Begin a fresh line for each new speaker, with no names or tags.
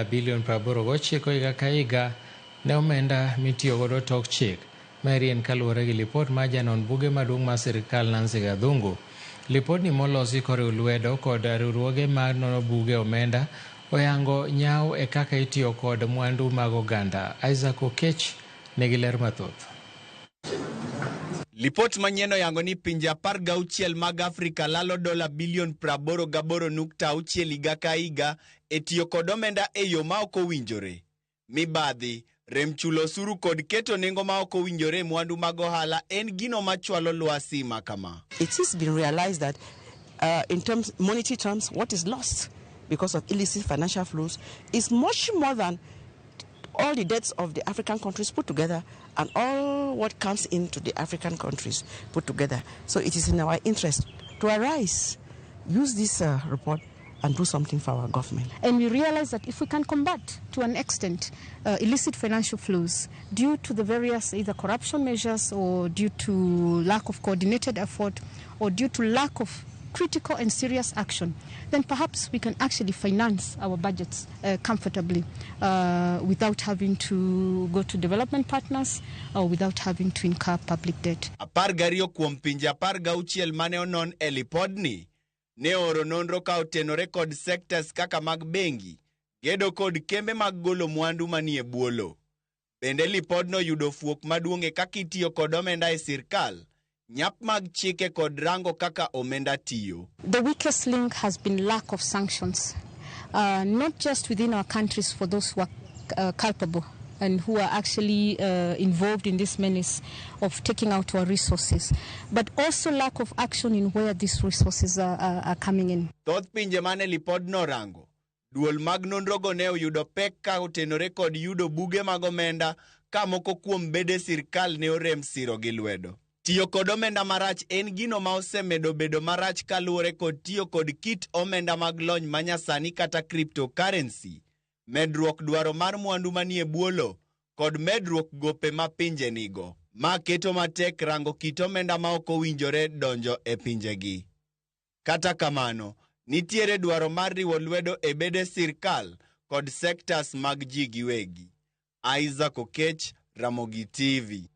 Bilion 89 higa ka higa ne omenda mitiyogodo tok chik. Maeri en kaluwore gi lipot mar janon buge maduong' mar sirkal Nancy Gathungu. Lipodni molosi koriw lwedo kod riwruoge mar nono buge omenda oyango nyaw e kaka itiyo kod mwandu mag oganda. Isaac Okech nigi ler mathoth.
Lipot manyien oyango ni pinje 16 mag Afrika lalo dola bilion 88.6 higa ka higa e tiyo kod omenda e yo ma ok owinjore. Mibadhi, rem chulo osuru kod keto nengo ma ok owinjore e mwandu mag ohala en gino machwalo lwasi ma kama.
It has been realized that in terms monetary terms, what is lost because of illicit financial flows is much more than all the debts of the African countries put together and all what comes into the African countries put together. So it is in our interest to arise, use this report and do something for our government.
And we realize that if we can combat to an extent illicit financial flows due to the various either corruption measures or due to lack of coordinated effort or due to lack of critical and serious action, then perhaps we can actually finance our budgets comfortably without having to go to development partners or without having to incur public debt.
12 kuom pinje 16 mane onon e lipodni ne oro nonro ka otenore kod sectors kaka mag bengi, gedo kod kembe mag golo mwandu manie bwo lowo. Bende lipodno yudo fuok maduong' e kaka itiyo kod omenda e sirkal, nyap mag chike kod rango kaka omenda tiyo.
The weakest link has been lack of sanctions, not just within our countries for those who are culpable and who are actually involved in this menace of taking out our resources, but also lack of action in where these resources are coming in.
Thoth pinje mane lipodno rango, duol mag nonrogo ne oyudo pek ka otenore kod yudo buge mag omenda ka moko kuom bede sirkal ne orem siro gi lwedo. Tiyo kod omenda marach en gino ma osemedo bedo marach kaluwore kod tiyo kod kit omenda mag lony manyasani kata cryptocurrency, medruok dwaro mar mwandu manie bwo lowo kod medruok gope ma pinje nigo. Ma keto matek rango kit omenda ma ok owinjore donjo e pinjegi. Kata kamano, nitiere dwaro mar riwo lwedo e bede sirkal kod sectors mag ji giwegi. Isaac Okech, Ramogi TV.